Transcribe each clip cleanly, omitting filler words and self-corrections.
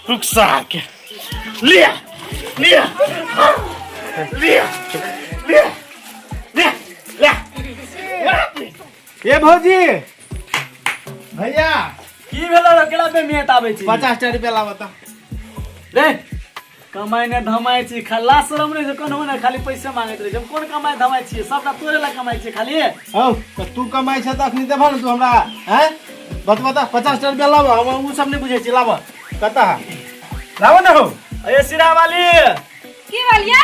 रुक सार के लिया लिया लिया लिया लिया लिया ए भौजी भैया की भेलो रे केला पे मेहत आबै छी 50 टा रुपया लाबऽ तऽ रे कमाइ ने धमाइ छी खल्ला शरम नहि छै कोनो ने खाली पैसे मांगैत रहै छै हम कोन कमाइ धमाइ छियै सबटा तोरे ला कमाइ छियै खाली हौ तऽ तू कमाइ छ तऽ अखनी देबह ने तू हमरा हैं बतबऽ तऽ 50 टा रुपया लाबऽ हम उ सब नहि बुझै छी लाबऽ कतऽ है लाबऽ ने हौ ए सिरा वाली की भेल ये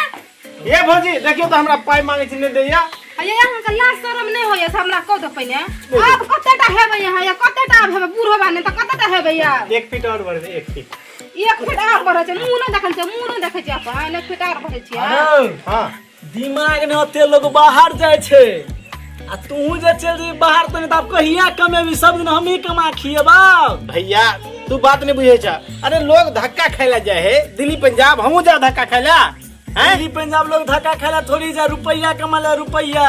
ए भौजी देखियौ तऽ हमरा पाइ मांगै छी नहि दैया अये अहाँके लाज शरम नहि होइए से हमरा कह दो पहिने आब कतेटा हेबै अहाँ या कतेटा आब हेबै बूढ़ होबा नहि तऽ कतेटा हेबै आब एक फीट और बढ़ एक फीट एक फीट आर बढ़ै छै मुँह नहि देखै छै मुँह नहि देखै छै अपन एक फीट आर बढ़ै छियै हौ, हाँ दिमाग ने ओते लोग बाहर जाइ छै आ तू जे चलि जेबही बाहर तऽ नहि तऽ आब कहिया कमेबी सब दिन हमही कमा खिएबा भैया तू बात नहीं बुझे छा अरे लोग धक्का खाए ला जाए है दिल्ली पंजाब हमहूँ जा धक्का खाए ला हैं दिल्ली पंजाब लोग धक्का खाए थोड़ी जा रुपैया कमा ले रुपैया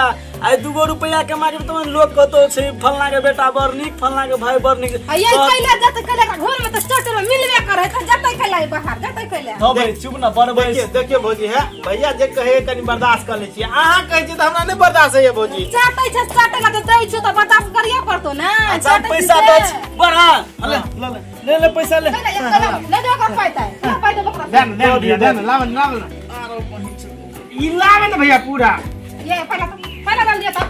आइ दूगो रुपैया कमा के तऽ लोग कतो छै फलना के बेटा बड़ नीक फलना के भाई बड़ नीक अये कैला जते कैला घर में तऽ चट में मिलबे करे तऽ जते कैला बाहर जते कैला हँ भाई चुप ना बड़ देखिए देखिए भौजी है भैया जे कहे कनी बर्दाश्त कर ले छियै अहाँ कहै छियै तऽ हमरा नहि बर्दाश्त होइए भौजी चाटै छै चाटै ला तऽ दै छौ तऽ बर्दाश्त करिए पड़तो ने अच्छा चाटै छी पैसा से। दे बड़ा ले ले ले ले ले पैसा ले कैला एक कैला नहि दे ओकरा पाइ ताइ ओकरा पाइ देबो ओकरा दे ने दे ने भैया दे ने लाब ने लाब ने ई लाब ने भैया पूरा ये पहिला पहिला डाल दिया तऽ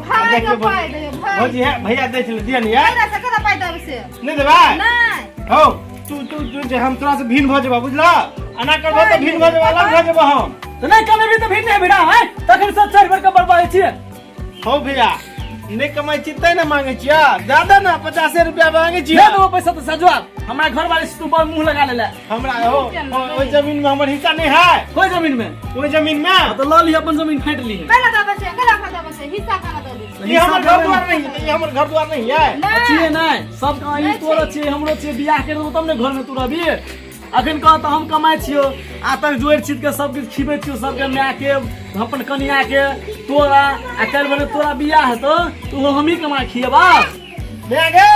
भाई देखियौ के पाइ दे भाई भौजी है भैया दै छलै दिअ ने यार कैला से केना पाइ देबै से नहि देबै नहि हौ तू तू तू जे हम तोरा से भिन्न भऽ जेबऽ बुझलऽ एना करबऽ तऽ भिन्न भऽ जेबऽ अलग भऽ जेबऽ हम तऽ नहि कमेबी तऽ भीड़ नहि भिड़ा है तखन सब चारि बेर के बड़बड़ै छियै हौ भैया नहि कमाइ छी तैं ने मांगै छियै ज्यादा ना 50 रुपया मांगै छियै दे देबो पैसा तऽ सजुआ हमरा घर वाले से तू बड़ मुंह लगा लेले हमरा हो ओहि जमीन में हमर हिस्सा नहीं है कोई जमीन में ओहि जमीन में हाँ, तो लऽ लिह अपन जमीन फाटि लिह कैला देबै से कैला खा देबै से हिस्सा खाना देबै ई हमर घर द्वार नहीं है ई हमर घर द्वार नहीं है छियै नहि सब कहाँ ई तोरो छियै हमरो छियै बियाह करि देबो तब ने घर में तू रहबी अखन कह तऽ हम कमाइ छियौ आ तक जोड़ि छीट के सब किछु खिबै छियौ सबके माय के अपन कनिया के तोरा आ काल्हि भने तोरा बियाह हेतौ तऽ ओहो हमही कमा खियेबा मैं गे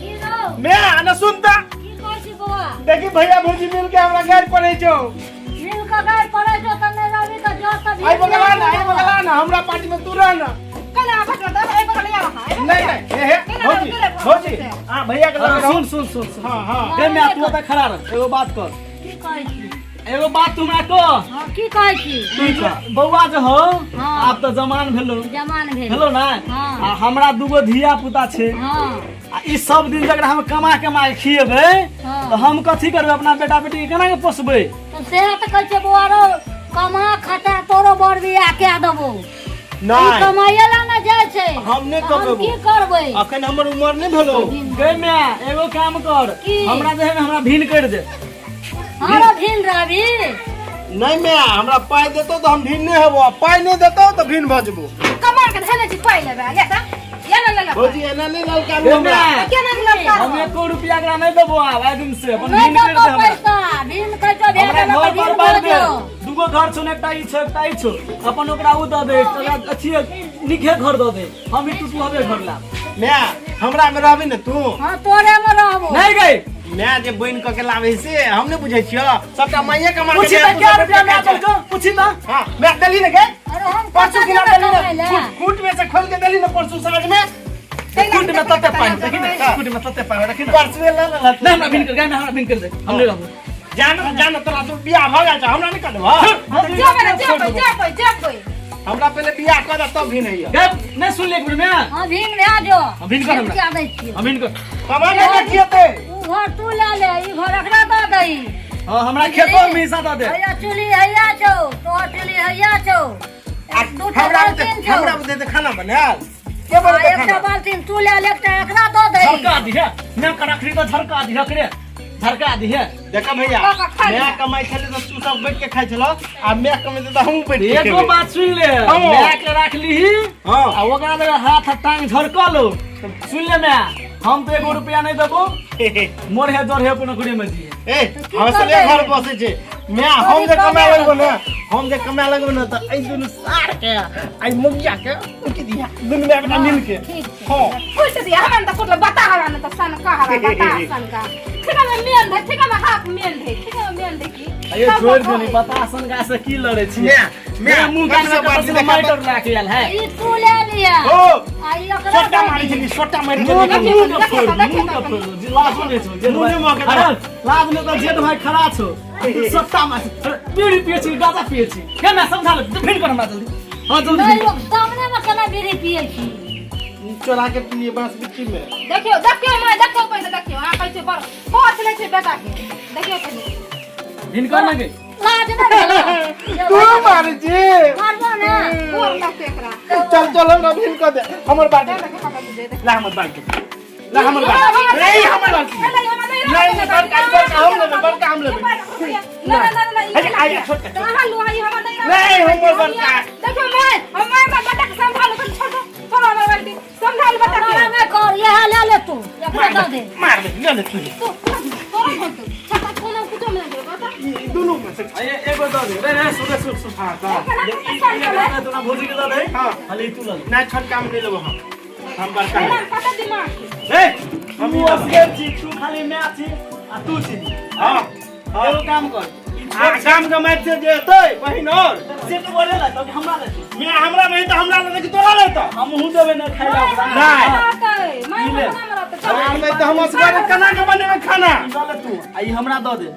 की रौ मैं आना सुनता की कहै छी बौआ देखी भैया भौजी मिल के हमरा गाड़ पड़ै छौ मिल कऽ गाड़ि पड़ै छौ तऽ नहि रहबी तऽ जो तऽ आई बगला ना आई बगला ना हमरा पार्टी में तू रह ना कैला भटवा देबै एहि बगल या रहा नहीं नहीं हे हे भौजी भौजी हां भैया के लग सुन सुन सुन सुन हां हां गे माय तू ओतऽ खड़ा रह एगो बात कर की कहै छी एगो बात तू हमरा कह हँ की कहै छी बौआ जे हौ हाँ। आब तऽ जमान भेलो जमान भेल भेलो ना हाँ। आ हमरा दूगो धिया पुता छै हँ आ ई सब दिन जकरा हम कमा कमा के खिएबै हाँ। तऽ हम कथी करबै अपना बेटा बेटी के केना के पोसबै तऽ सेहे तऽ कहै छियै बौआ रौ कमा खटा तोरो बर बियाह कए देबौ ई नहीं कमाइए ला ने जाइ छै हम नहि तऽ हम कमेबो। की करबै अखन हमर उमर नहीं भेलो गे माय एगो काम कर की? हमरा जे है ने हमरा भिन कर दे हमरो भिन रहबी नहीं मैं हमरा पाई देतो तो हम भिन्न नहीं होबो पाई नहीं देतो तो भिन्न भऽ जेबो कमा के धने छी पाइ लेबै ले तऽ ये ना ले ले भौजी एना नहीं ललकारू गे हमरा माय केना ललकार हम एको रुपया एकरा नहीं देबो आब आइ दिन से अपन नहि भिन कर देबो दे हमरा पैसा भिन कहै छौ हमरा भेटल घर तऽ पर भिन बांट भऽ दे जो दूगो घर छौ ने एकटा ई छौ एकटा ई छौ अपन ओकरा उ दऽ दे एकटा अथी नीके घर दऽ दे हम ई टुटू हबे घर ला मैं हमरा में रहबी ने तू हँ तोरे मे रहबो नहीं गई मैं जे बन क के लाबै से हम नहीं बुझै छियो सबटा माइये कमा के पूछी दे, तऽ तू क्या सब रुपया बैठ के माय खाइ छौ। देलकौ पूछी तऽ हाँ मैं देली ने गे अरे हम परसू कतऽ खिला जेबै देली कमाइ ने लए? कूट कूट में से खोल के देली ने परसू साँझ में कुट में तते पानी देखी ने कुट में तते पानी रखी ने परसू ले ले नहीं हमरा भिन कर गाय में हमरा भिन कर दे हम नहीं रहबो जान जान तोरा तो बियाह भ गेल छौ हमरा नहीं कर देबो जेबै ने जेबै जेबै जेबै हमरा पहले बियाह कर दे तब भी नहीं है गाय नहीं सुन ले एक मिनट में हँ भिन भए जो हम भिन कर हमरा क्या दै छियौ हम भिन कर कमा के देखिएते उ घर तू लए ले ई घर एकरा दऽ दही हां हमरा खेतो में हिस्सा दऽ दे हैया चुल्ही हैया छौ तोहर चुल्ही हैया छौ दू टा हमरा बाल्टीन छौ हमरा बुझे तऽ खाना बनायल के आ बनेतै एकटा खाना बाल्टीन तू लए ले एकटा एकरा दऽ दही झरका दिहे मैं कर रखली तऽ झरका दिहे करे झरका दिहे देखा भैया कऽ कऽ खा मैं लिअ। कमाइ छलै तऽ तू सब बैठ के खाइ छलऽ आ मैं कमेतै तऽ हमहूँ बैठ के एगो खेबै बात सुन ले हाँ। मैं के राख लीही हाँ। आ ओकरा लगे हाथ आ टांग झरकलो सुन ले मैं हम तो एगो रुपया नहीं देबो मोर है जोर है अपन ओकरे में दिए ए की हम करबै? घर बसै छै मैं हम जे कमाए लगबो ने हम जे कमाए लगबो ने तऽ एहि दुनू सार के आ मुगिया के उठि दिया दुनू माय बेटा मिल के ठीक छै हाँ कुट दिया हमरा तऽ कुटल बता हमरा ने तऽ सनका हमरा बता सनका ठिका में मेन है ठिका में हाथ ये छोड़ दे नहीं बता सन गा से की लड़े छी। मैं मैं मुंह कान सबसे में बात कतौ देखा माइटर लाके आयल है। ई तू ले लिया। ओ आ ई ओकरा सोटा दऽ मारी दिही। छली, सोटा मारी मुंह छली। के मुंह के देखिए, फोड़, देखिए, मुंह के फोड़, जे लाज नहीं छौ जेठ मुंह भाई। नहीं मौके अरे लाज नहीं तऽ जेठ भाई खड़ा छौ, तू सट्टा मार, बीड़ी पिए छी, गांजा पिए छी, केना समझा ले, फिर कर हमरा जल्दी। हां जल्दी। नहीं, लोग सामने में केना बीड़ी पिए छी? चोरा के पिए बांस बिच्ची में। देखियो देखियो माय, देखियो पहिले, देखियो अहाँ कहै छियै बड़ पछ लै छै बेटा के, देखियो पहिले। हिनकर लगे लाज नहि भेलौ? तू मारी छी। मारबो ने। गोर लगतै एकरा। चल चल, हमरा भिन कर दे हमर बाल्टी। दे ने, खबर दे दे। ला हमर बाल्टी, ला हमर बाल्टी। नहीं, हमर बाल्टी नहीं, नहीं, बड़का बड़का हम लेबै, बड़का हम लेबै। ना ना ना ना। अरे, आइए, छोटका, छोटका। कहाँ लो आई हमर नहीं। नहीं, हमर बड़का। देखियो मैं हम मैं बेटा के संभालो, छोड़ छोड़ हमर बाल्टी, संभाल बेटा के। हमरा नहि कर, इएह ले ले तू, एकरा दऽ दे। मार दे, ले ले तू। तू तोरा होतो छता कोनो कुछो में दे बता। ई दुनू में से अये एगो दऽ दे रे रे, सुन सुन सुन। हां तो तोरा भौजी के दऽ दे। हाँ। खाली तू लऽ ले। नहीं, छोटका हम नहीं लेबै, हम बड़का मेरा लेबै। कते दिमाग छै। ए हम हम असगर छी, तू खाली मैं छी आ तू छी। हां हां। एगो काम कर, ई आ गाम गमाइत से जे एतै बहिन और से तू बड़े ला तब हमरा ले। मैं हमरा नहीं तो हमरा ले कि तोरा ले तो हमहू देबै ना खाइ ला ओकरा। नहीं। नहीं, ई ले। हमरा नहीं तो हम असगर केना के बनेबै खाना? ई लऽ ले तू आ ई हमरा दऽ दे,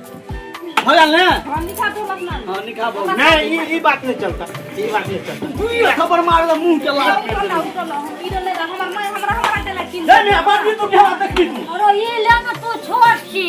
हो गेल ने? हम निका दो अपना। हां निका बहु। नहीं, ई ई बात नहीं चलता, ई बात नहीं चलता। तू ई खबर मार दे मुंह के लाल। उठल उठल, हम ई ले हमर माय हमरा हमरा देला किन। नहीं नहीं, बात भी तू बिहार देखबी तू। अरे ई ले ने, तू छोट छी,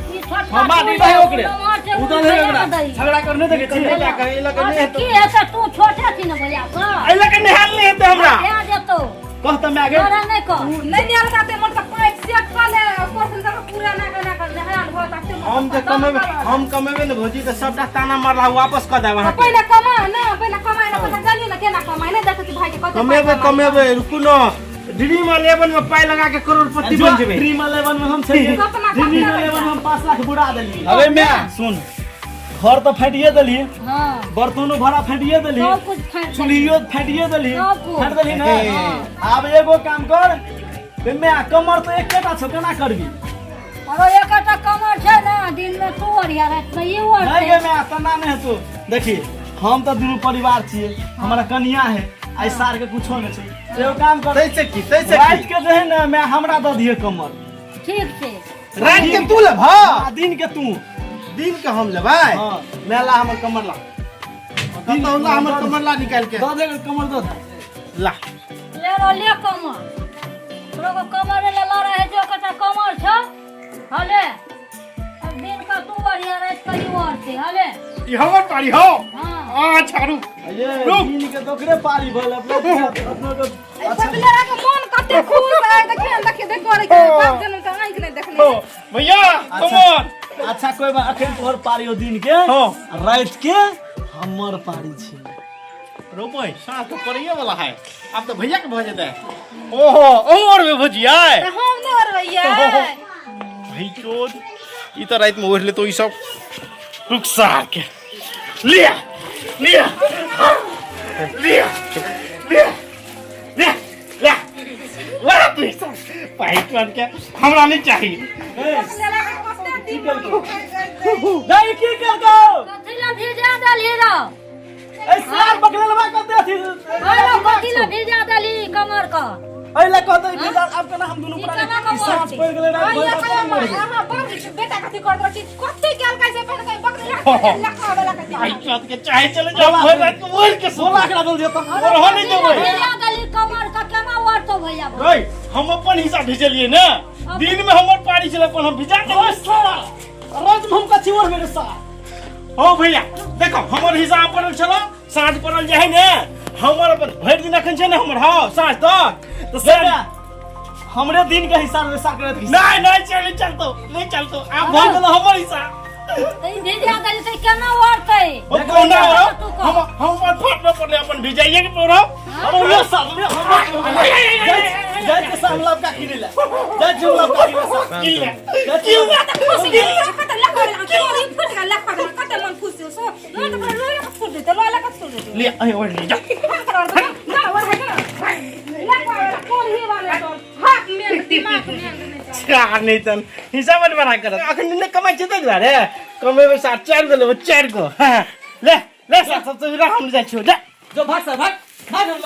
ई छोटका हम तू बात ले, नहीं ओकरे नमहर छै, उधर ओ है भैया ओकरा के दही। झगड़ा करने देखे छी। बेटा के एहि लऽ के अच्छा, नहि की हेतौ। हेतै, तू छोटे छी ने भैया के। एहि लऽ के नहायल नहि हेतै हमरा। दए देतौ। कह त मैं आगे। तोरा नहि कह। नहीं नियल ताते मन त पाइप सेट कर ले कोसन तक पूरा ना ना कर नहाल हो ताते। हम जे कमेबै, हम कमेबै ने भौजी, तऽ सबटा ताना मारला वापस कऽ देब अहाँके। पहिले कमा ना, पहिले कमाए ना, पता जानिए ना केना कमाए, नहीं देखै छी भाई के कते। कमेबै कमेबै, रुकू न, ड्रीम इलेवन में पाई लगा के करोड़पति बन जेबै। ड्रीम इलेवन में हम छै, सपना ड्रीम सपना इलेवन में हम 5 लाख बुड़ा देली। अबे मैं सुन, घर तऽ फाटिए देली। हाँ। बर्तनो भरा फाटिए देली। सब कुछ फाटि देली। चूल्हियो फाटिए देली। सब कुछ। फाटि देली ने? आब एगो काम कर बे मैं, कमर तऽ एकेटा छौ, केना करबी? अरे एकटा कमर छै ने, दिन में तू ओढ़िया, राति में ई नहीं ओढ़तै। गे मैं, तना नहीं हेतौ। देखी, हम तऽ दुनू परिवार छियै, हमरा कनिया है, आइ सार के कुछो नहीं छै। एगो काम कर। तैसे की, तैसे राति की? के जे है ने मैं, हमरा दऽ दिहे कमर। ठीक छै। राति के तू लेबह आ दिन के तू। दिन के हम लेबै? हाँ। मैं ला हमर कमर ला, कतौ ला हमर कमर ला निकाल के। दऽ दे कमर, दऽ दे। ला। ले रो, ले कमर, तोरो को कमर ले लड़ै है जो एकटा कमर छौ। हले, अब दिन का तू ओढ़िया, राति का ई ओढ़तै। हले। ई हमर पारी हो। हाँ। अच्छा रुक। ये रुक। दिन के दोकरे पारी भल अपनो अपनो के। अच्छा बदलेरा के मन कते खुश है, देखिए देखिए, देखो रे के बाप जनम त आंख नहीं देखने। हो भैया कमर। अच्छा कोई बात, अखन तोहर पारी हो दिन के। हाँ। राति के हमर पारी छै। रोपै साँस तो पड़ैये वाला है, आब तऽ भैया के भऽ जेतै। ओहो, अहूँ ओढ़बै भौजियै? त हम नहीं ओढ़बैया। भाई चोद, ई तऽ रातिमे ओढ़ि लेतौ ई सब। रुक सार के, लिया लिया लिया लिया लिया लिया ला तू ई सब भाई चोद के हमरा नहीं चाहिए। बदलेरा के कते दिमाग नहीं, की केलकौ? कथी ला भिजा देलही रौ? ए सार बकलेलवा कते अथी। अरे कथी ला भिजा देलही कमर क? एहि ला कहतै भिजा, आब केना हम दुनू ई प्राणी केना कऽ ई साँझ ओढ़तै? पड़ि गेलै, राति भरि आइया तक कया पानि पड़ि गेलै। अहाँ बड़ बेटा कथी करत रही, कथी केल कैसे पहले कहीं बकरी लखा लखा वाला कथी। भाई चोद के चाहे चले जाओ, भरि राति के ओढ़ि के 16 लाख लागल जेतौ। ओढ़ो नहीं देबै। भिजा देलही कमर क, केना ओढ़तौ भैया? रै, हम अपन हिस्सा भिजलियै ने, दिन में हमर पारी छलै, अपन हम भिजा देलियै। ओए साला, राति में हम कथी ओढ़बै रे साला? हो भैया देखो, हमर हिस्सा पड़ल छलो, साँझ पड़ल जे है ने हमर अपन भरि दिन अखन छै ने हमर, हाँ साँझ तक तऽ गे बे, हमरे दिन के हिस्सा रे साकर के हिस्सा। नहीं नहीं, चल चलतो नहीं चलतो, आब भऽ गेल हमर हिस्सा। तऽ ई भिजा देलही तऽ केना ओढ़तै? ओ कोना हो? तू कह। हम अपन फट न पड़ले, अपन भिजाइए के पड़ो। अरे उहे साले हमरा जाइ जाइ के साम लबका किनै ला जाइ छी, लबका किनै ला। की ले? जाइ छी। खुशी कते लखा वाला चोरी फुट गेल, लखा वाला कते मन खुश हो सो मन त पूरा लोला के फुट देते, लोला के फुट देते। ले अरे ओढ़ ले जा। ना और है ना लखा वाला कोन ही वाले तो हाथ में दिमाग में नहीं। छा नहीं तन हिसाब बड़ा करत अखन नहि कमाइ छै ताहि दुआरे कमेबै सार 4 गो लेबै 4 गो। हाँ, ले ले सार, सबसँ हम जाइ छियौ, ले जो भाग सर, भाग भाग। हम